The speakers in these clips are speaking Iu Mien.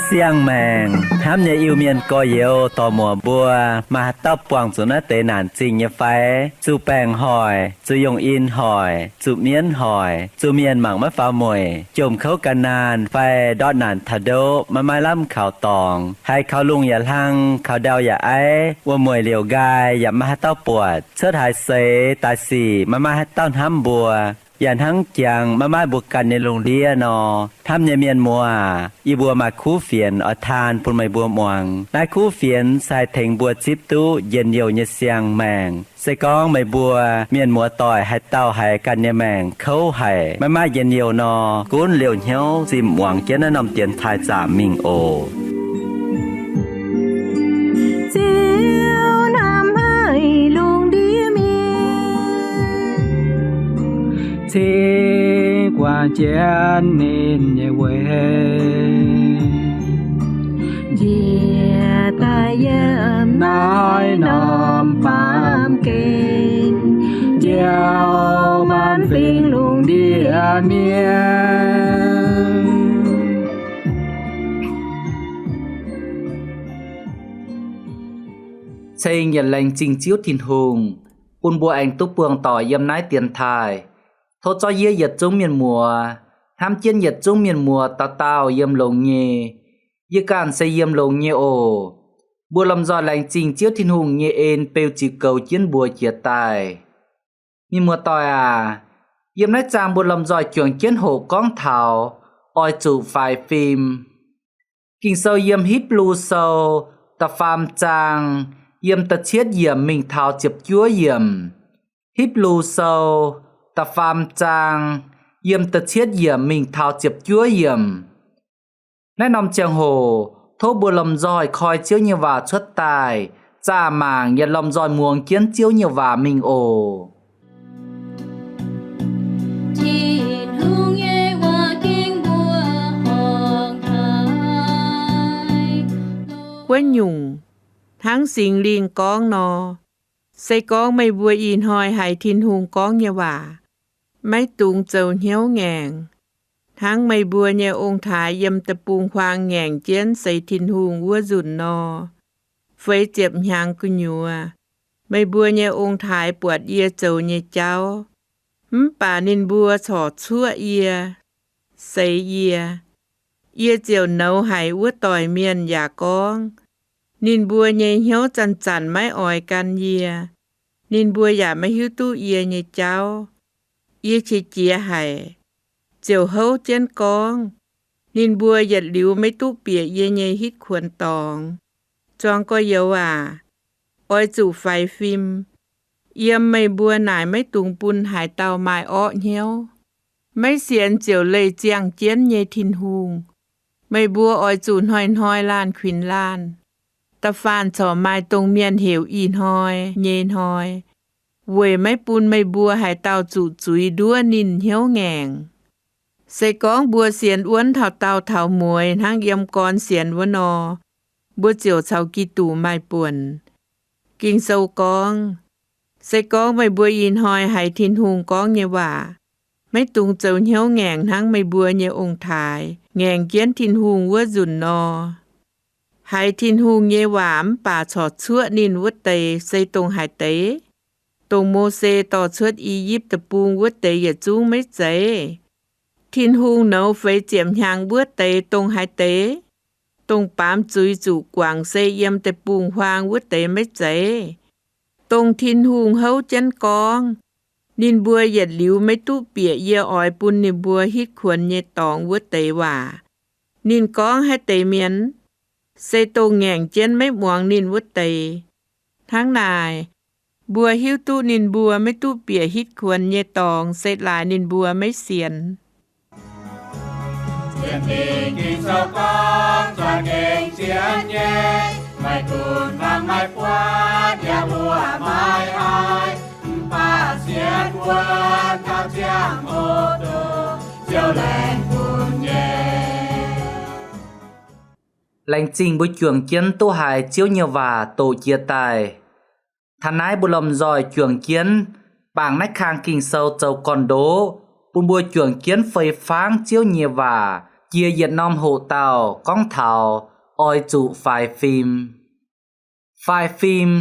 Siang-maengc hnamv nyei Iu-Mienh gorx-youz dorc-muoc mbuo, maaih haaix dauh buangh zuqc naaiv deix naanc zingh nyei fai? Zuqc baengc hoic, zuqc yongh in hoic, zuqc mienv hoic, zuqc mienh mangc maiv faaux mueic, jomc kouv gan naanh fai ndortv naanc taux ndoqv maiv maaih lamh kaux dorngx, haiz kaux lungh yaac hlang, kaux ndau yaac aiv, wuom-mueic liouc nqaai yaac maiv maaih haaix dauh buatc, cuotv haaix seix daaih sic maiv maaih haaix dauh hnamv mbuo, yaac hnangv jangx maiv maaih mbuo ganh nyei lungh ndiev nor, hnamv nyei mienh muoz aac, yie mbuo maaih kuv fienx oix taan bun meih mbuo muangx. Naaiv kuv fienx se haih tengx mbuo zipv duqv njien-youh nyei siang-maengc. Se gorngv meih mbuo mienh muoz-doic haaix dauh haiz ganh nyei maengc kouv haic, maiv maaih njien-youh nor, gunv liouh hnyouv zinh muangx jienv naaiv norm dienx taaih zaamc mingh oc. Ziouv hnamv haic lungh ndiev mienh, cingx guangc jienv ninh nyei weic. Njiec daaih yiem naaiv norm baamh gen, njoux maanc fingx lungh ndiev mienh. Ceng yietc laengz zingh Ziouv Tin-Hungh, bun mbuo aengx duqv buangh doic yiem naaiv dienx taaih. Tov zorqv yie yietc zungv mienh muoz, hnamv jienv yietc zungv mienh muoz dauh dauh yiem longx nyei. Yie ganh se yiem longx nyei oc. Mbuo lomh nzoih laengz zingh Ziouv Tin-Hungh nyei en beu ziux goux jienv mbuo jiex daaih. Mienh muoz-doic aac, yiem naaiv zaang mbuo lomh nzoih juangc jienv hoqc gorngv taux oix zuqc faix fim. Ging-Sou yiem Hipv^lu Sou da'faam zaang, yiem da'cietv yiemc mingh taux ziepc juov yiemc. Hipv^lu Sou da'faam zaang, yiem da'cietv yiemc mingh taux ziepc juov yiemc. Naaiv norm ziangh hoc tov mbuo lomh nzoih koi Ziouv nyei waac cuotv daaih, zaah mangc yaac lomh nzoih muangx jienv Ziouv nyei waac mingh oc. Tin-Hungh nyei waac ging mbuo ong-taaix. Wuov nyungc, hnangv Singx Lingh gorngv nor, se gorngv meih mbuo ih hnoi haiz Tin-Hungh gorngv nyei waac, maiv dungx zoux hnyouv ngaengc, hnangv meih mbuo nyei ong-taaix yiem deic-bung-huaang ngaengc jienv seix Tin-Hungh wuov nzunc nor. Feix ziepc hnyangx gu'nyuoz, meih mbuo nyei ong-taaix buatc yie zoux nyei jauv, mv baac ninh mbuo corc cuoqv yie, seix yie. Yie ziouc nouz haic wuov doic mienh yaac gorngv, ninh mbuo nyei hnyouv zanc-zanc maiv oix gan yie. Ninh mbuo yaac maiv hiuv duqv yie nyei jauv. Yie qiex jiez haic, ziouc houv jienv gorngv, ninh mbuo yietc liuz maiv duqv bieqc yie nyei hitv kuonx dorngx. Zuangx gorx-youz aac, oix zuqc faix fim. Yiem meih mbuo naaic maiv dungx bun haaix dauh maaih orqv hnyouv. Maiv sienx ziouc leih ziangh jienv nyei Tin-Hungh. Meih mbuo oix zuqc hnoi-hnoi laanh kuinx laanh. Da'faanh corc maaih dongh mienh heuc ih hnoi nyei hnoi, weic maiv bun meih mbuo haaix dauh zuqc zuiz nduov ninh hnyouv ngaengc. Se gorngv mbuo sienx wuonv taux daauh taux mueiz hnangv yiem gorn sienx wuov nor, mbuo ziouc caux Giduc maaih buonc. Ging-Sou gorngv, se gorngv meih mbuo ih hnoi haiz Tin-Hungh gorngv nyei waac, maiv dungx zoux hnyouv ngaengc hnangv meih mbuo nyei ong-taaix ngaengc jienv Tin-Hungh wuov nzunc nor. Haiz Tin-Hungh nyei waac mv baac corc cuoqv ninh wuov deix se dongh haaix deix? Dongh Mose dorh cuotv I^yipv Deic-Bung wuov deix yietc zungv maiv zeiz? Tin-Hungh nouz feix ziepc hnyangx wuov deix dongh haaix deix? Dongh baamz zuiz zuqc guangc se yiem deic-bung-huaang wuov deix maiv zeiz? Dongh Tin-Hungh houv jienv gorngv, ninh mbuo yietc liuz maiv duqv bieqc yie oix bun ninh mbuo hitv kuonx nyei dorngx wuov deix waac, ninh gorngv haaix deix mienh? Se dongh ngaengc jienv maiv muangx ninh wuov deix. Hnangv naaic, mbuo hiuv duqv ninh mbuo maiv duqv bieqc hitv kuonx nyei dorngx se laaix ninh mbuo maiv sienx. Sienx Ging-Sou gorngv zuangx gengh sienx nyei, maiv gunv mangc maiv buatc yaac mbuoqc maiv haiz, mv baac sienx wuonv taux ziangh hoc dongh Ziouv laengz bun nyei. Laengz zingh mbuo juangc jienv duqv haiz Ziouv nyei waac doqc jiex daaih. Taux naaiv mbuo lomh nzoih juangc jienv bangc naaiv kang Ging-Sou zoux gorn-ndoqv, bun mbuo juangc jienv fei fangv Ziouv nyei waac jiex yietc norm hoqc dauh gorngv taux oix zuqc faix fim. Faix fim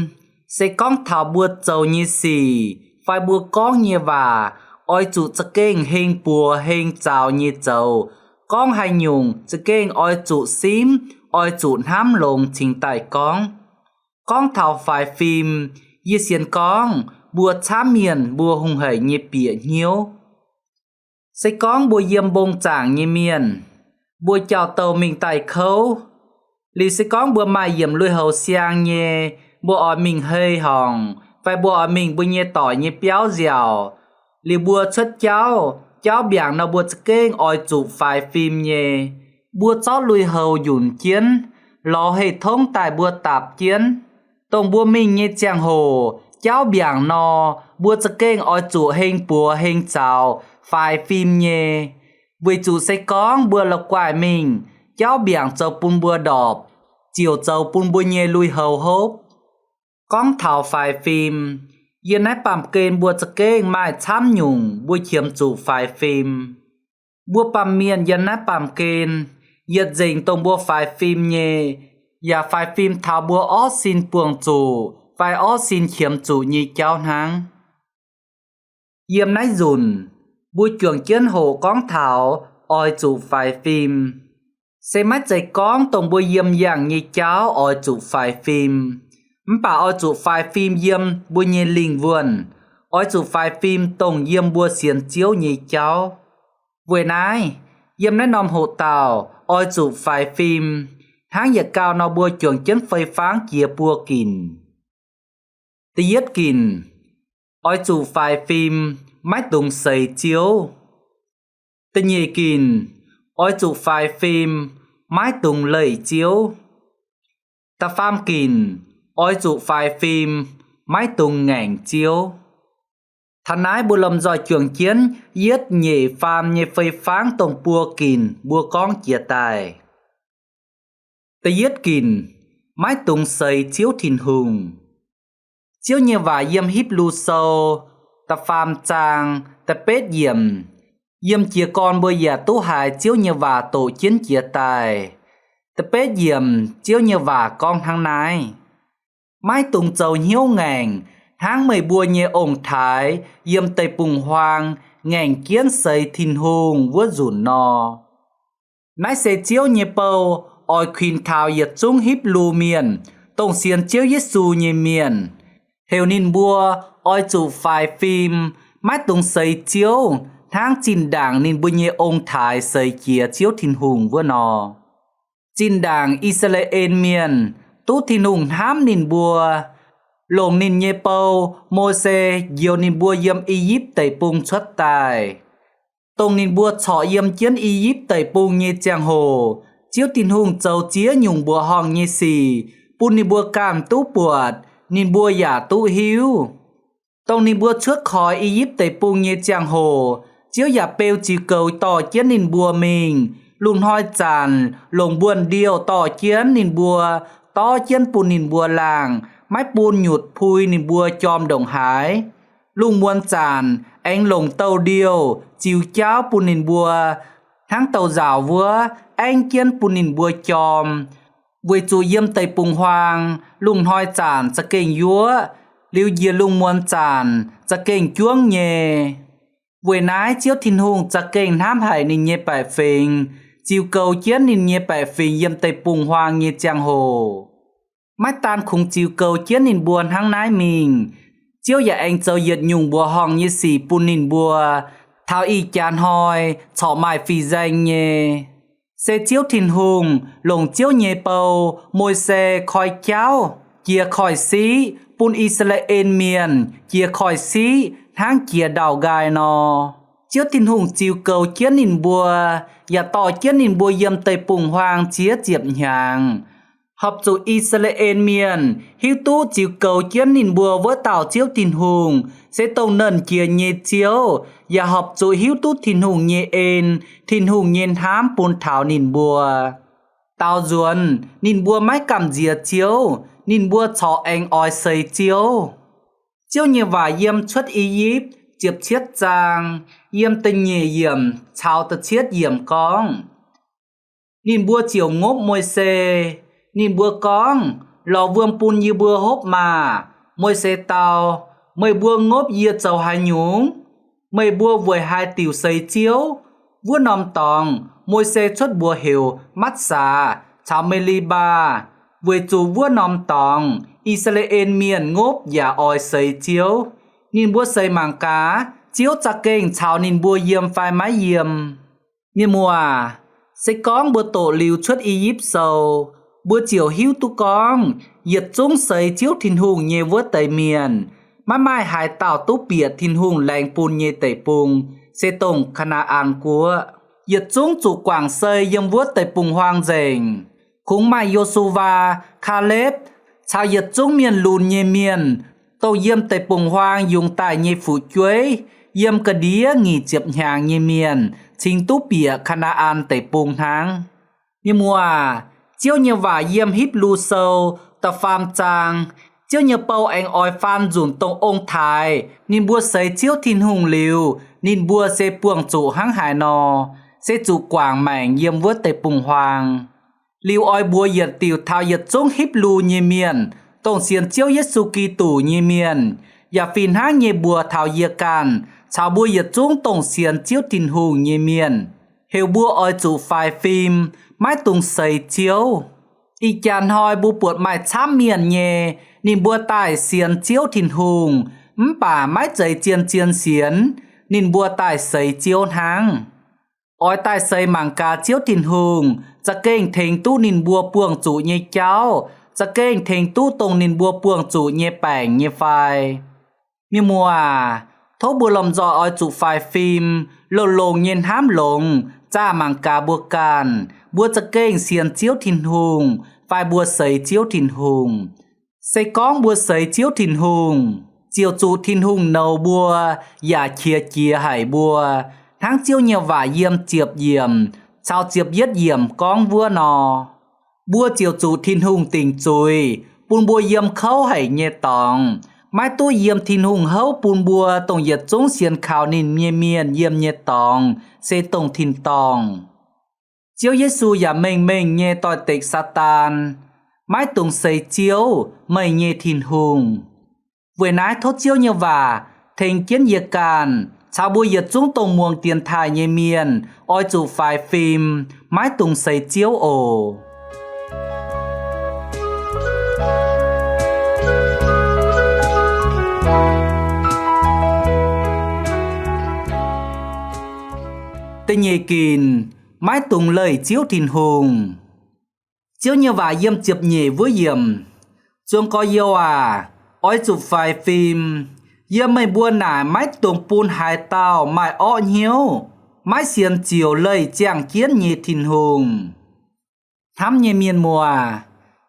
se gorngv taux mbuo zoux nyei sic fai mbuo gorngv nyei waac oix zuqc za'gengh heng buoz heng zaux nyei zoux. Gorngv haaix nyungc za'gengh oix zuqc simv, oix zuqc hnamv longx cingx daaih gorngv. Gorngv taux faix fim, yie sienx gorngv mbuo camv mienh mbuo hungh haic nyei bieqc hnyouv. Se gorngv mbuo yiem mbong zaangc nyei mienh, mbuo jauv-douh mingh daaih kouv, liuz se gorngv mbuo maaih yiemc lui-houx siang nyei, mbuo oix mingh hei horngc fai mbuo oix mingh mbuo nyei doic nyei biauv nziaauc, liuz mbuo cuotv jauv, jauv mbiaangc nor mbuo za'gengh oix zuqc faix fim nyei. Mbuo zorqv lui-houx njunc jienv, lorz hec tongv daaih mbuo dapc jienv. Dongh mbuo mingh nyei ziangh hoc jauv mbiaangc nor, mbuo za'gengh oix zuqc heng buoz heng zaux faix fim nyei, weic zuqc se gorngv mbuo la'guaih mingh, jauv mbiaangc zoux bun mbuo ndorpc, ziouc zoux bun mbuo nyei lui-houx hopv. Gorngv taux faix fim, yiem naaiv baamh gen mbuo za'gengh maaih camv nyungc mbuo qiemx zuqc faix fim. Mbuo baamh mienh yiem naaiv baamh gen, yietc nzengc dongh mbuo faix fim nyei, yaac faix fim taux mbuo orv sin buangh zuqc fai orv sin qiemx zuqc nyei jauv hnangv. Yiem naaiv nzunc, mbuo juangc jienv hoqc gorngv taux oix zuqc faix fim. Se maiv zeiz gorngv dongh mbuo yiem yangh nyei jauv oix zuqc faix fim, mv baac oix zuqc faix fim yiem mbuo nyei lingh wuonh, oix zuqc faix fim dongh yiem mbuo sienx Ziouv nyei jauv. Weic naaiv, yiem naaiv norm hoqc dauh oix zuqc faix fim, hnangv yietc gau nor mbuo juangc jienv fei fangv jiex buo ginc. Da'yietv ginc, oix zuqc faix fim, maiv dungx seix Ziouv. Da'nyeic ginc, oix zuqc faix fim, maiv dungx leih Ziouv. Da'faam ginc, oix zuqc faix fim, maiv dungx ngaengc Ziouv. Taux naaiv mbuo lomh nzoih juangc jienv yietv nyeic faam nyei fei fangv dongh buo ginc mbuo gorngv jiex daaih. Da'yietv ginc, maiv dungx seix Ziouv Tin-Hungh. Ziouv nyei waac yiem Hipv^lu Sou da'faam zaang da'betv yiemc, yiem jiez gorn mbuo yaac duqv haiz Ziouv nyei waac doqc jienv jiex daaih. Da'betv yiemc Ziouv nyei waac gorngv hnangv naaiv, maiv dungx zoux hnyouv ngaengc hnangv meih mbuo nyei ong-taaix yiem deic-bung-huaang ngaengc jienv seix Tin-Hungh wuov nzunc nor. Naaiv se Ziouv nyei bou oix kuinx taux yietc zungv Hipv^lu Mienh, dongh sienx Ziouv Yesu nyei mienh, heuc ninh mbuo oix zuqc faix fim, maiv dungx seix Ziouv hnangv zinh ndaangc ninh mbuo nyei ong-taaix seix jiez Ziouv Tin-Hungh wuov nor. Zinh ndaangc I^saa^laa^en Mienh duqv Tin-Hungh hnamv ninh mbuo, longc ninh nyei bou, Mose, njoux ninh mbuo yiem I^yipv Deic-Bung cuotv daaih. Dongh ninh mbuo corc yiem jienv I^yipv Deic-Bung nyei ziangh hoc, Ziouv Tin-Hungh zoux ziex nyungc mbuoqc horngh nyei sic bun ninh mbuo ganh duqv buatc, ninh mbuo yaac duqv hiuv. Dongh ninh mbuo cuotv koix I^yipv Deic-Bung nyei ziangh hoc, Ziouv yaac beu ziux goux dorh jienv ninh mbuo mingh. Lungh hnoi zanc longc mbuonx-ndiouh dorh jienv ninh mbuo, dorv jienv bun ninh mbuo laangh, maiv bun nyutc pui ninh mbuo jorm ndongc haaix. Lungh muonz zanc aengx longc douh ndiouh ziux jaauv bun ninh mbuo, hnangv douh nzauc wuov, aengv jienv bun ninh mbuo jorm. Weic zuqc yiem deic-bung-huaang lungh hnoi zanc za'gengh yuoqv, liuz njiec lungh muonz zanc za'gengh juangv nyei. Weic naaiv Ziouv Tin-Hungh za'gengh hnamv haic ninh nyei baeqc fingx, ziux goux jienv ninh nyei baeqc fingx yiem deic-bung-huaang nyei ziangh hoc. Maiv daan kungx ziux goux jienv ninh mbuo hnangv naaiv mingh, Ziouv yaac aengx zoux yietc nyungc mbuoqc horngh nyei sic bun ninh mbuo, taux ih jaax hnoi corc maaih fih nzaeng nyei. Se Ziouv Tin-Hungh longc Ziouv nyei bou, Mose, koi jauv, jiex koiv-siqv, bun I^saa^laa^en Mienh jiex koiv-siqv hnangv jiex ndau-nqaai nor. Ziouv Tin-Hungh ziux goux jienv ninh mbuo, yaac dorh jienv ninh mbuo yiem deic-bung-huaang ziex ziepc hnyangx, horpc zuqc I^saa^laa^en Mienh hiuv duqv ziux goux jienv ninh mbuo wuov dauh Ziouv Tin-Hungh se dongh Nernh Jiex nyei Ziouv, yaac horpc zuqc hiuv duqv Tin-Hungh nyei en, Tin-Hungh nyei hnamv bun taux ninh mbuo. Daaux nzuonx ninh mbuo maiv gamh nziex Ziouv, ninh mbuo corc aengx oix seix Ziouv. Ziouv nyei waac yiem Cuotv I^yipv ziepc cietv zaang, yiem da'nyeic yiemc caux da'cietv yiemc gorngv, ninh mbuo ziouc ngopv Mose. Ninh mbuo gorngv, Lorz wuom bun yie mbuo hopv maah! Mose dau, Meih mbuo ngopv yie zoux haaix nyungc? Meih mbuo weic haaix diuc seix Ziouv? Wuov norm dorngx, Mose cuotv mbuox heuc Matv^saa caux Me^li^mbaa, weic zuqc wuov norm dorngx I^saa^laa^en Mienh ngopv yaac oix seix Ziouv. Ninh mbuo seix mangc gaax, Ziouv za'gengh caux ninh mbuo yiem fai maiv yiem. Mienh muoz, se gorngv mbuo doqc liuz Cuotv I^yipv Sou, mbuo ziouc hiuv duqv gorngv yietc zungv seix Ziouv Tin-Hungh nyei wuov deix mienh, maiv maaih haaix dauh duqv bieqc Tin-Hungh laengz bun nyei deic-bung, se dongh Kaa^naa^an Guoqv. Yietc zungv zuqc guangc sei yiem wuov deic-bung-huaang nzengc. Kungx maaih Yo^su^waa, Kaalepv caux yietc zungv mienh lunx nyei mienh, dongh yiem deic-bung-huaang yungz daaih nyei fu'jueiv, yiem ga'ndiev nyic ziepc hnyangx nyei mienh cingx duqv bieqc Kaa^naa^an Deic-Bung hnangv. Mienh muoz, Ziouv nyei waac yiem Hipv^lu Sou da'faam zaang, Ziouv nyei bou aengx oix faan nzunc dongh ong-taaix ninh mbuo seix Ziouv Tin-Hungh liuz, ninh mbuo se buangh zuqc hnangv haaix nor, se zuqc guangc maengc yiem wuov deic-bung-huaang. Liuz oix mbuox yietc diuc taux yietc zungv Hipv^lu nyei mienh, dongh sienx Ziouv Yesu Giduc nyei mienh, yaac fih hnangv nyei mbuox taux yie ganh caux mbuo yietc zungv dongh sienx Ziouv Tin-Hungh nyei mienh, heuc mbuo oix zuqc faix fim, maiv dungx seix Ziouv. Ih jaax hnoi mbuo buatc maaih camv mienh nyei, ninh mbuo daaih sienx Ziouv Tin-Hungh, mv baac maiv zeiz zien-zien sienx, ninh mbuo daaih seix Ziouv hnangv. Oix daaih seix mangc gaax Ziouv Tin-Hungh za'gengh tengx duqv ninh mbuo buangh zuqc nyei jauv, za'gengh tengx duqv dongh ninh mbuo buangh zuqc nyei baengc nyei fai. Mienh muoz aac, tov mbuo lomh nzoih oix zuqc faix fim, longx-longx nyei hnamv longx, zaah mangc gaax mbuo ganh, mbuo za'gengh sienx Ziouv Tin-Hungh fai mbuo seix Ziouv Tin-Hungh. Se gorngv mbuo seix Ziouv Tin-Hungh, ziouc zuqc Tin-Hungh nouz mbuo yaac qiex jiez haic mbuo, hnangv Ziouv nyei waac yiem ziepc yiemc caux ziepc yietv yiemc gorngv wuov nor. Mbuo ziouc zuqc Tin-Hungh dingc zuiz bun mbuo yiem kouv haic nyei dorngx, maiv duqv yiem Tin-Hungh houv bun mbuo dongh yietc zungv sienx kaux ninh nyei mienh yiem nyei dorngx se dongh tin-dorngh. Ziouv Yesu yaac mengh mengh nyei doix-dekc Saadaan, maiv dungx seix Ziouv, meih nyei Tin-Hungh. Weic naaiv tov Ziouv nyei waac tengx jienv yie ganh caux mbuo yietc zungv dongh muangx dienx taaih nyei mienh oix zuqc faix fim, maiv dungx seix Ziouv oc. Da'nyeic ginc, maiv dungx leih Ziouv Tin-Hungh. Ziouv nyei waac yiem ziepc nyeic wuov yiemc, Zuangx gorx-youz aac, oix zuqc faix fim. Yiem meih mbuo naaic maiv dungx bun haaix dauh maaih orv hnyouv, maiv sienx ziouc leih ziangh jienv nyei Tin-Hungh. Hnamv nyei mienh muoz,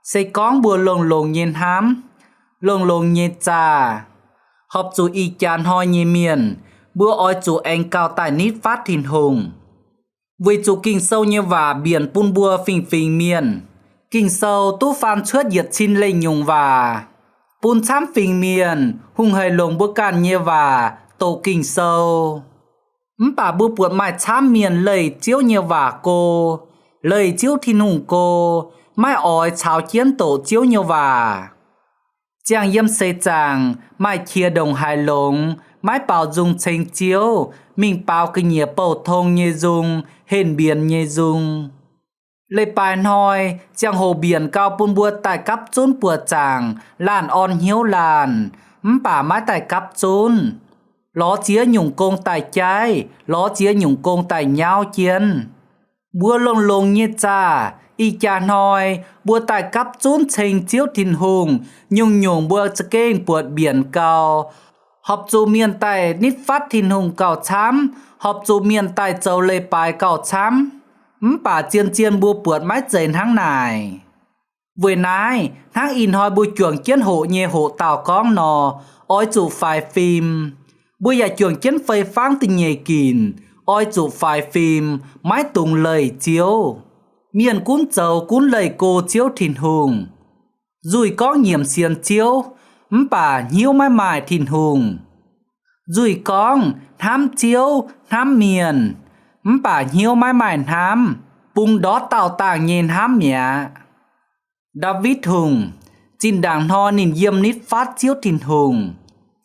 se gorngv mbuo longx-longx nyei hnamv, longx-longx nyei zaah, horpc zuqc ih jaax hnoi nyei mienh, mbuo oix zuqc aengx gauh daaih nitv fatv Tin-Hungh. Weic zuqc Ging-Sou nyei waac mbienc bun mbuo fingx-fingx mienh. Ging-Sou duqv faan cuotv yietc cin leih nyungc waac, bun camv fingx mienh hungh haic longc mbuo ganh nyei waac doqc Ging-Sou. Mv baac mbuo buatc maaih camv mienh leih Ziouv nyei waac go, leih Ziouv Tin-Hungh go, maiv oix caux jienv doqc Ziouv nyei waac. Ziangh yiem seix zaangc maaih qiex ndongc haaix longx maiv baaux nzung ceng Ziouv, mingh baaux ga'nyiec bouh tong nyei nzung, henh mbienx nyei nzung. Leiz-baaix hnoi ziangh hoc mbienc gau bun mbuo daaih gapv zunv buoqc zaangc laanh orn hnyouv laanh, mv baac maiv daaih gapv zunv. Lorz ziex nyungc gong daaih jaiv, lorz ziex nyungc gong daaih nyauv jienv. Mbuo longx-longx nyei zaah, ih jaax hnoi mbuo daaih gapv zunv ceng Ziouv Tin-Hungh, nyungc-nyungc mbuo za'gengh buatc mbienc gau. Horpc zuqc mienh daaih nitv fatv Tin-Hungh gauh camv, horpc zuqc mienh daaih zoux leiz-baaix gauh camv, mv baac zien-zien mbuo buatc maiv zeiz hnangv naaic. Weic naaiv, hnangv ih hnoi mbuo juangc jienv hoqc nyei hoqc dauh gorngv nor, oix zuqc faix fim. Mbuo yaac juangc jienv fei fangv da'nyeic ginc, oix zuqc faix fim, maiv dungx leih Ziouv. Mienh gunv zoux gunv leih go Ziouv Tin-Hungh. Nzuih gorngv nyiemc sienx Ziouv, mv baac hnyouv maiv maaih Tin-Hungh. Nzuih gorngv hnamv Ziouv, hnamv mienh, mv baac hnyouv maiv maaih hnamv, bungx ndortv daauh dangh nyei hnamv mi'aqv. Ndaawitv Hungh, zinh ndaangc hnoi ninh yiem nitv fatv Ziouv Tin-Hungh,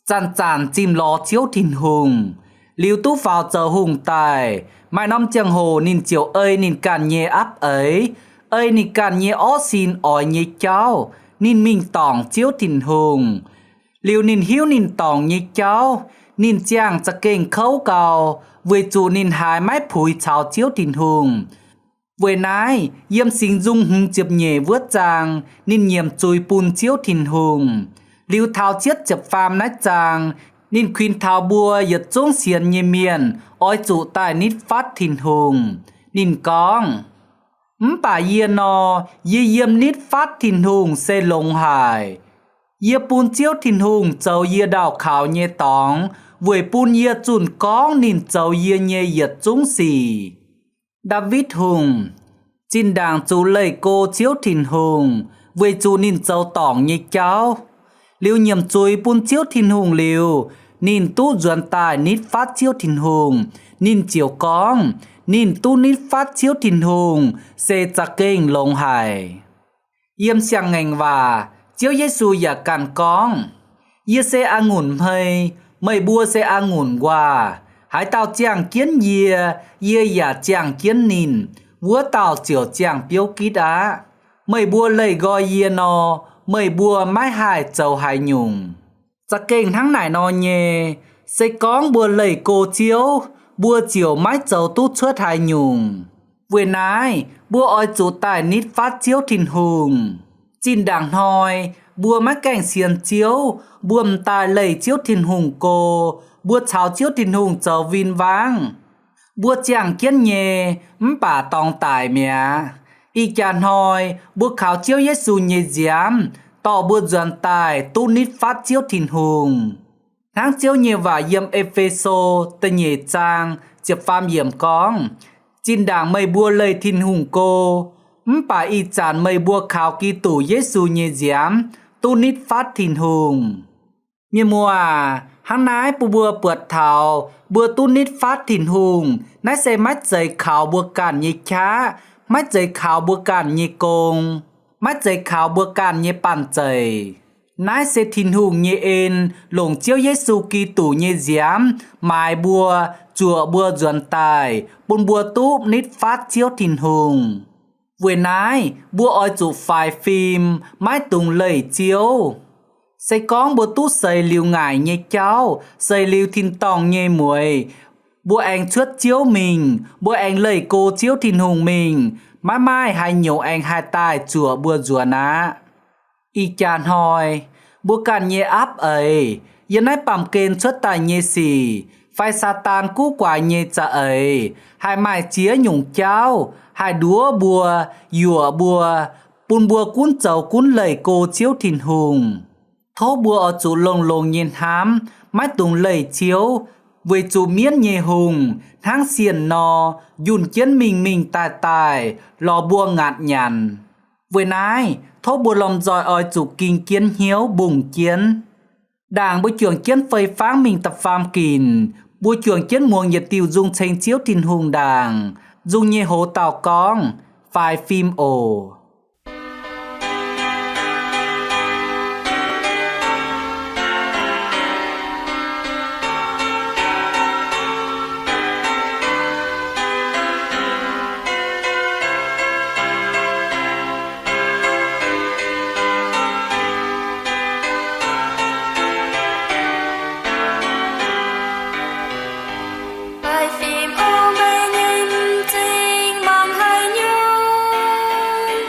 zanc-zanc zimh lorz Ziouv Tin-Hungh, liuz duqv faaux zoux hungh daaih, maaih norm ziangh hoc ninh ziouc ei ninh ganh nyei apv eix, ei ninh ganh nyei orv sin oix nyei jauv, ninh mingh dorngc Ziouv Tin-Hungh. Liuz ninh hiuv ninh dorngc nyei jauv, ninh ziangh za'gengh kouv gau, weic zuqc ninh haiz maiv puix caux Ziouv Tin-Hungh. Weic naaiv, yiem Singx Nzung hmz ziepc nyeic wuov zaang, ninh nyiemc zuiz bun Ziouv Tin-Hungh. Liuz taux cietv ziepc faam naaiv zaang, ninh kuinx taux mbuo yietc zungv sienx nyei mienh oix zuqc daaih nitv fatv Tin-Hungh. Ninh gorngv, mv baac yie nor, yie yiem nitv fatv Tin-Hungh se longx haic. Yie bun Ziouv Tin-Hungh zoux yie ndaauh kaux nyei dorngx, weic bun yie zunh gorngv ninh zoux yie nyei yietc zungv sic. Ndaawitv Hungh, zinh ndaangc zuqc leih go Ziouv Tin-Hungh, weic zuqc ninh zoux dorngc nyei jauv. Liuz nyiemc zuiz bun Ziouv Tin-Hungh liuz, ninh duqv nzuonx daaih nitv fatv Ziouv Tin-Hungh. Ninh ziouc gorngv, ninh duqv nitv fatv Ziouv Tin-Hungh se za'gengh longx haic. Yiem Siang-Ngaengc Waac, Ziouv Yesu yaac ganh gorngv, yie se a'ngunc hmei, meih mbuo se a'ngunc nquaah. Haaix dauh ziangh jienv yie, yie yaac ziangh jienv ninh, wuov dauh ziouc ziangh biouv gitv aqv. Meih mbuo leih nqoi yie nor, meih mbuo maiv haih zoux haaix nyungc. Za'gengh hnangv naaic nor nyei, se gorngv mbuo leih go Ziouv, mbuo ziouc maiv zoux duqv cuotv haaix nyungc. Weic naaiv, mbuo oix zuqc daaih nitv fatv Ziouv Tin-Hungh. Zinh ndaangc hnoi, mbuo maiv gaengh sienx Ziouv, mbuo m'daaih leih Ziouv Tin-Hungh go, mbuo caux Ziouv Tin-Hungh zoux win-wangv. Mbuo ziangh jienv nyei, mv baac dorngx daic mi'aqv. Ih jaax hnoi mbuo kaux Ziouv Yesu nyei nziaamv, dorh mbuo nzuonx daaih duqv nitv fatv Ziouv Tin-Hungh. Hnangv Ziouv nyei waac yiem E^fe^so da'nyeic zaang ziepc faam yiemc gorngv, zinh ndaangc meih mbuo leih Tin-Hungh go, mv baac ih zanc meih mbuo kaux Giduc Yesu nyei nziaamv duqv nitv fatv Tin-Hungh. Mienh muoz aac, hnangv naaiv bun mbuo buatc taux mbuo duqv nitv fatv Tin-Hungh, naaiv se maiv zeiz kaux mbuo ganh nyei qaqv, maiv zeiz kaux mbuo ganh nyei gong, maiv zeiz kaux mbuo ganh nyei banh zeic. Naaiv se Tin-Hungh nyei en longc Ziouv Yesu Giduc nyei nziaamv maaiz mbuo, zuoqc mbuo nzuonx daaih, bun mbuo duqv nitv fatv Ziouv Tin-Hungh. Weic naaiv mbuo oix zuqc faix fim, maiv dungx leih Ziouv. Se gorngv mbuo duqv seix liuz ngaaic nyei jauv, seix liuz tin-dorngh nyei mueiz, mbuo aengx cuotv Ziouv mingh, mbuo aengx leih go Ziouv Tin-Hungh mingh, maiv maaih haaix nyungc aengx haih daaih zuoqc mbuo nzuonx aqv. Ih jaax hnoi, mbuo ganh nyei apv eix, yiem naaiv baamh gen cuotv daaih nyei sic, fai Saadaan guv guaax nyei za'eix, haih maaih ziex nyungc jauv haih nduov mbuo, yuoqc mbuo, bun mbuo gunv zoux gunv leih go Ziouv Tin-Hungh. Tov mbuo oix zuqc longx-longx nyei hnamv, maiv dungx leih Ziouv, weic zuqc mienv nyei hungh hnangv sienh nor, njunh jienv mingh mingh daaih daaih, lorz mbuo ngaatc nyanc. Weic naaiv, tov mbuo lomh nzoih oix zuqc ging jienv hnyouv mbungh jienv. Ndaangc mbuo juangc jienv fei fangv mingh da'faam ginc, mbuo juangc jienv muangx yietc diuh nzung ceng Ziouv Tin-Hungh ndaangc. Nzung nyei hoz dauh gorngv, Faix fim oc. Faix fim oc, meih nyei m'zing mangc haaix nyungc?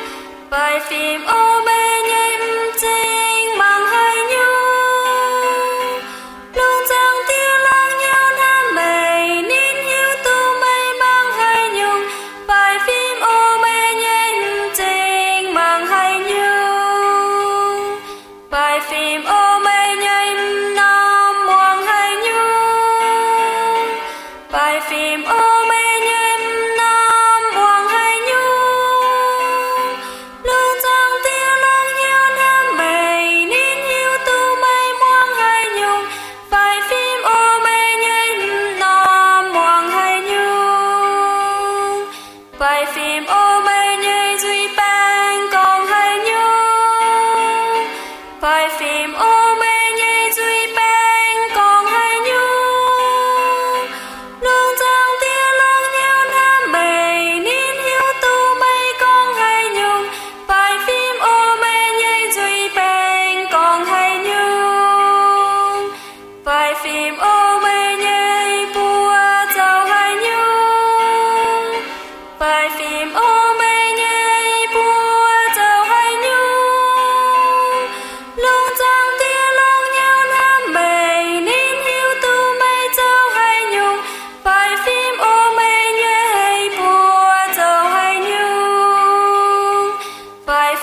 Faix fim oc, meih nyei m'zing mangc haaix nyungc? Lungh zaangc Diuh laangz nyau hnamv meih, ninh hiuv duqv meih mangc haaix nyungc. Faix fim oc, meih nyei m'zing mangc haaix nyungc? Faix fim oc, meih nyei m'norm muangx haaix nyungc? Faix fim oc, meih nyei m'norm muangx haaix nyungc?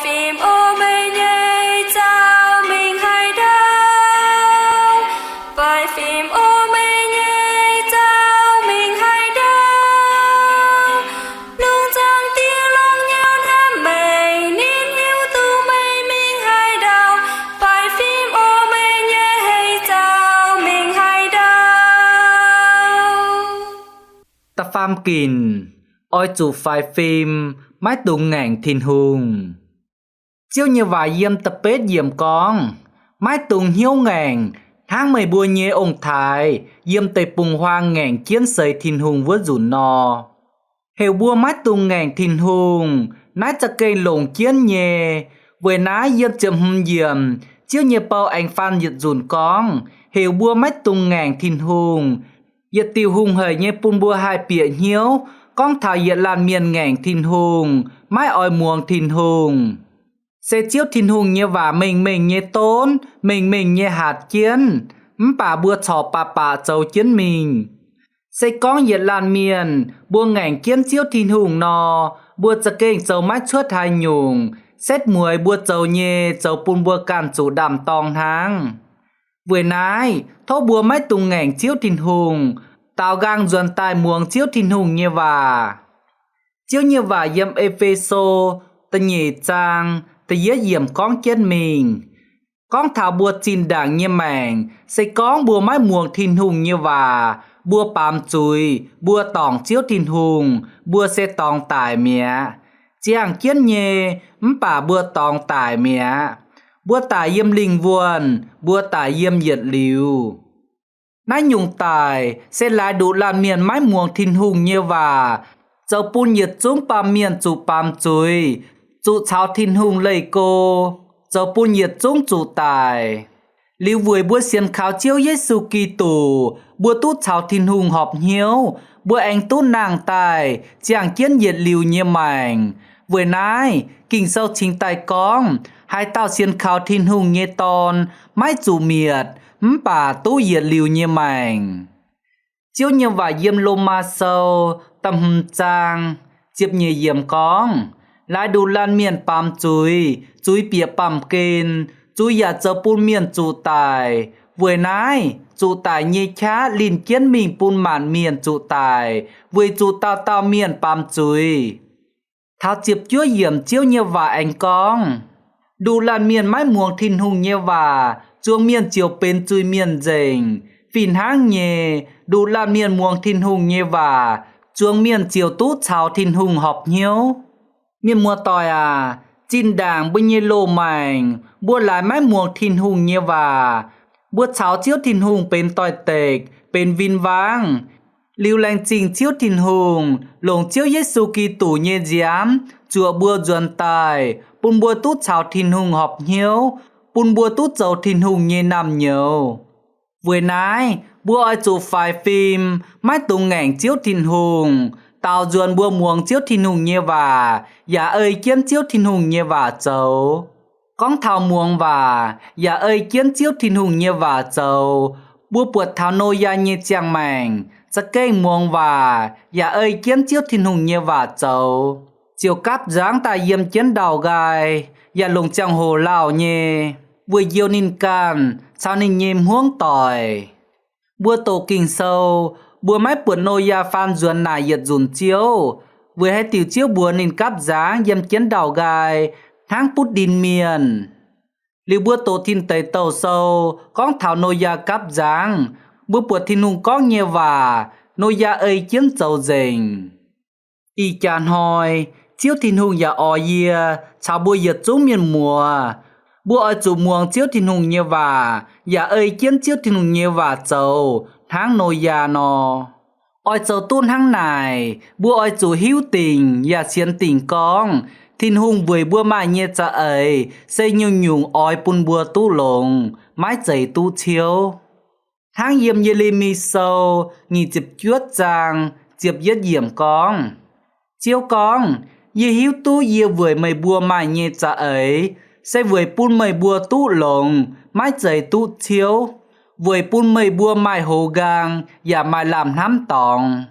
Fim o, meih nyei zaux mingh haaix ndau? Faix fim o, meih nyei zaux mingh haaix ndau? Lungh zaangc Diex longc hnyouv hnamv meih, ninh hiuv duqv meih mingh haaix ndau. Faix fim o, meih nyei zaux mingh haaix ndau? Da'faam ginc, oix zuqc faix fim, maiv dungx ngaengc Tin-Hungh. Ziouv nyei waac yiem da'betv yiemc gorngv, maiv dungx hnyouv ngaengc, hnangv meih mbuo nyei ong-taaix yiem deic-bung-huaang ngaengc jienv seix Tin-Hungh wuov nzunc nor. Heuc mbuo maiv dungx ngaengc Tin-Hungh, naaiv za'gengh longc jienv nyei. Weic naaiv yiem ziepc hmz yiemc, Ziouv nyei bou aengx faan yietc nzunc gorngv, heuc mbuo maiv dungx ngaengc Tin-Hungh. Yietc diuc hungh haic nyei bun mbuo haih bieqc hnyouv gorngv taux yietc laanh mienh ngaengc Tin-Hungh, maiv oix muangx Tin-Hungh. Se Ziouv Tin-Hungh nyei waac mengh mengh nyei donv, mengh mengh nyei hatc jienv, mv baac mbuo corc baac baac zoux jienv mingh. Se gorngv yietc laanh mienh mbuo ngaengc jienv Ziouv Tin-Hungh nor, mbuo za'gengh zoux maiv cuotv haaix nyungc, setv mueiz mbuo zoux nyei zoux bun mbuo ganh zuqc ndaam-dorng hnangv. Weic naaiv tov mbuo maiv dungx ngaengc Ziouv Tin-Hungh, daaux nqaang nzuonx daaih muangx Ziouv Tin-Hungh nyei waac. Ziouv nyei waac yiem E^fe^so da'nyeic zaang da'yietv yiemc gorngv jienv mingh. Gorngv taux mbuo zinh ndaangc nyei maengc, se gorngv mbuo maiv muangx Tin-Hungh nyei waac, mbuo baamz zuiz, mbuo dorngc Ziouv Tin-Hungh, mbuo se dorngx daic mi'aqv. Ziangh jienv nyei, mv baac mbuo dorngx daic mi'aqv. Mbuo daic yiem lingh wuonh, mbuo daic yiem yietc liuz. Naaiv nyungc daic se laaix nduqc laanh mienh maiv muangx Tin-Hungh nyei waac, zoux bun yietc zungv baamh mienh zuqc baamz zuiz, zuqc caux Tin-Hungh leih go, zoux bun yietc zungv zuqc daic. Liuz weic mbuo sienx kaux Ziouv Yesu Giduc, mbuo duqv caux Tin-Hungh horpc hnyouv, mbuo aengx duqv nangh daaih ziangh jienv yietc liuz nyei maengc. Weic naaiv Ging-Sou cingx daaih gorngv, haaix dauh sienx kaux Tin-Hungh nyei Dorn maiv zuqc mietc, mv baac duqv yietc liuz nyei maengc. Ziouv nyei waac yiem Lomaa Sou da'hmz zaang ziepc nyeic yiemc gorngv, laaix nduqc laanh mienh baamz zuiz, zuiz bieqc baamh gen, zuiz yaac zoux bun mienh zuqc daic. Weic naaiv zuqc daic nyei qaqv linh jienv mingh bun maanc mienh zuqc daic, weic zuqc dauh dauh mienh baamz zuiz. Taux ziepc juov yiemc Ziouv nyei waac aengx gorngv, nduqc laanh mienh maiv muangx Tin-Hungh nyei waac, zuangx mienh ziouc benx zuiz-mienh nzengc. Fih hnangv nyei, nduqc laanh mienh muangx Tin-Hungh nyei waac, zuangx mienh ziouc duqv caux Tin-Hungh horpc hnyouv. Mienh muoz-doic aac, zinh ndaangc mbuo nyei loz-maengc mbuo laaix maiv muangx Tin-Hungh nyei waac, mbuo caux Ziouv Tin-Hungh benx doix-dekc, benx win-wangv. Liuz laengz zingh Ziouv Tin-Hungh, longc Ziouv Yesu Giduc nyei nziaamv zuoqc mbuo nzuonx daaih, bun mbuo duqv caux Tin-Hungh horpc hnyouv, bun mbuo duqv zoux Tin-Hungh nyei naamh-nyouz. Weic naaiv mbuo oix zuqc faix fim, maiv dungx ngaengc Ziouv Tin-Hungh, daaux nzuonx mbuo muangx Ziouv Tin-Hungh nyei waac, yaac ei jienv Ziouv Tin-Hungh nyei waac zoux. Gorngv taux muangx waac yaac ei jienv Ziouv Tin-Hungh nyei waac zoux, mbuo buatc taux Noyaa nyei ziangh maengc za'gengh muangx waac yaac ei jienv Ziouv Tin-Hungh nyei waac zoux, ziouc gapv nzangv daaih yiem jienv ndau-nqaai, yaac longc ziangh hoc lauh nyei, weic njoux ninh ganh caux ninh nyei hmuangv doic. Mbuo doqc Ging-Sou, mbuo maiv buatc Noyaa faan nzuonx naaic yietc nzunc Ziouv, weic haaix diuc Ziouv mbuox ninh gapv nzangv yiem jienv ndau-nqaai hnangv butv ndin mienh. Liuz mbuo doqc Tin Deic Douh Sou gorngv taux Noyaa gapv nzangv, mbuo buatc Tin-Hungh gorngv nyei waac Noyaa ei jienv zoux nzengc. Ih jaax hnoi, Ziouv Tin-Hungh yaac oix yie caux mbuo yietc zungv mienh muoz, mbuo oix zuqc muangx Ziouv Tin-Hungh nyei waac yaac ei jienv Ziouv Tin-Hungh nyei waac zoux hnangv Noyaa nor. Oix zoux duqv hnangv naaic, mbuo oix zuqc hiuv dingc yaac sienx dingc gorngv Tin-Hungh weic mbuo maaih nyei za'eix se nyungc-nyungc oix bun mbuo duqv longx, maiv zeiz duqv ciouv. Hnangv yiem Ye^le^mi Sou nyic ziepc juov zaang ziepc yietv yiemc gorngv, Ziouv gorngv, Yie hiuv duqv yie weic meih mbuo maaih nyei za'eix se weic bun meih mbuo duqv longx, maiv zeiz duqv ciouv, weic bun meih mbuo maaih hoz nqaang yaac maaih lamh hnamv dorngx.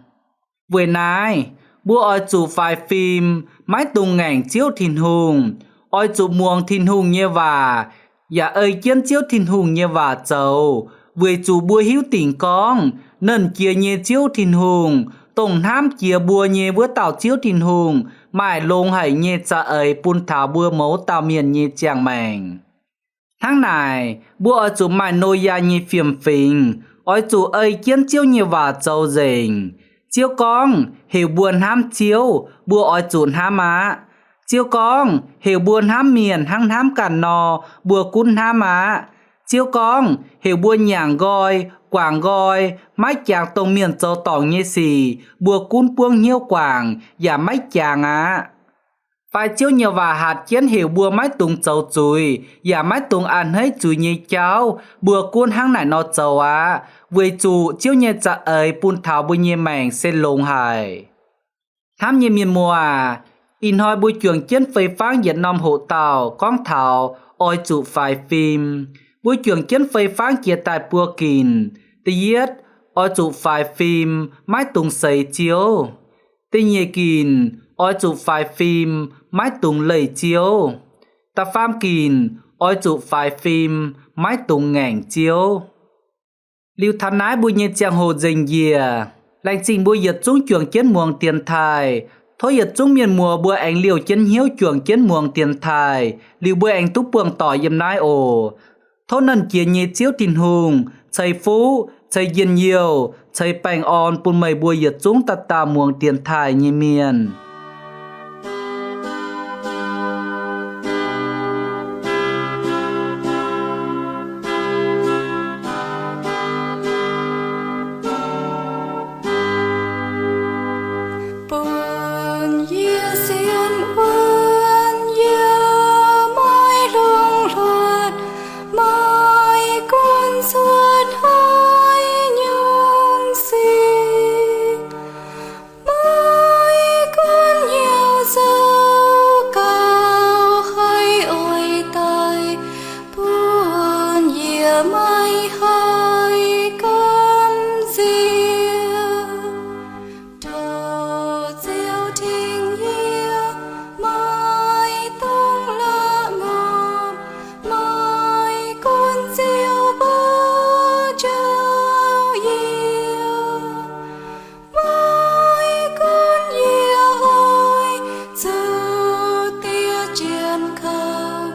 Weic naaiv, mbuo oix zuqc faix fim, maiv dungx ngaengc Ziouv Tin-Hungh, Oix zuqc muangx Tin-Hungh nyei waac, yaac ei jienv Ziouv Tin-Hungh nyei waac zoux, weic zuqc mbuo hiuv dingc gorngv Nernh Jiex nyei Ziouv Tin-Hungh, dongh hnamv jiex mbuo nyei wuov dauh Ziouv Tin-Hungh, maaih longx haic nyei za'eix bun taux mbuo mouz dauh mienh nyei ziangh maengc. Hnangv naaic, mbuo oix zuqc maaih Noyaa nyei fiem-fingx, oix zuqc ei jienv Ziouv nyei waac zoux nzengc. Ziouv gorngv heuc mbuo hnamv Ziouv, mbuo oix zuqc hnamv aqv. Ziouv gorngv heuc mbuo hnamv mienh hnangv hnamv ganh nor, mbuo gunv hnamv aqv. Ziouv gorngv heuc mbuo nyaangc nqoi, guangc nqoi, maiv jangx dongh mienh zoux dorngc nyei sic, mbuo gunv buangv hnyouv guangc yaac maiv jangx aqv. Fai Ziouv nyei waac hatc jienv heuc mbuo maiv dungx zoux zuiz yaac maiv dungx a'hneiv zuiz nyei jauv, mbuo gunv hnangv naaic nor zoux aqv, weic zuqc Ziouv nyei za'eix bun taux mbuo nyei maengc se longx haic. Hnamv nyei mienh muoz aac, ih hnoi mbuo juangc jienv fei fangv yietc norm hoqc dauh gorngv taux oix zuqc faix fim. Mbuo juangc jienv fei fangv jiex daaih buo ginc. Da'yietv, oix zuqc faix fim, maiv dungx seix Ziouv. Da'nyeic ginc, oix zuqc faix fim, maiv dungx leih Ziouv. Da'faam ginc, oix zuqc faix fim, maiv dungx ngaengc Ziouv. Liuz taux naaiv mbuo nyei ziangh hoc nzengc njiec, laengz zingh mbuo yietc zungv juangc jienv muangx dienx taaih. Tov yietc zungv mienh muoz mbuo aengx liouh jienv hnyouv juangc jienv muangx dienx taaih, liuz mbuo aengx duqv buangh doic yiem naaiv oc. Tov Nernh Jiex nyei Ziouv Tin-Hungh ceix fuqv, ceix njien-youh, ceix baengh orn bun meih mbuo yietc zungv dauh dauh muangx dienx taaih nyei mienh. Bun yie sienx wuonv, yie maiv longx hluotv, maiv gunv cuotv haaix nyungc sic. Maiv gunv hnyouv zoux gauh haiz oix daic, bun yie maiv haih gamh nziex. Tov Ziouv tengx yie, maiv dungx la'ngopv, maiv gunv Ziouv mbuo jauv yie. Maiv gunv yie oix zuqc diev jienv kaux,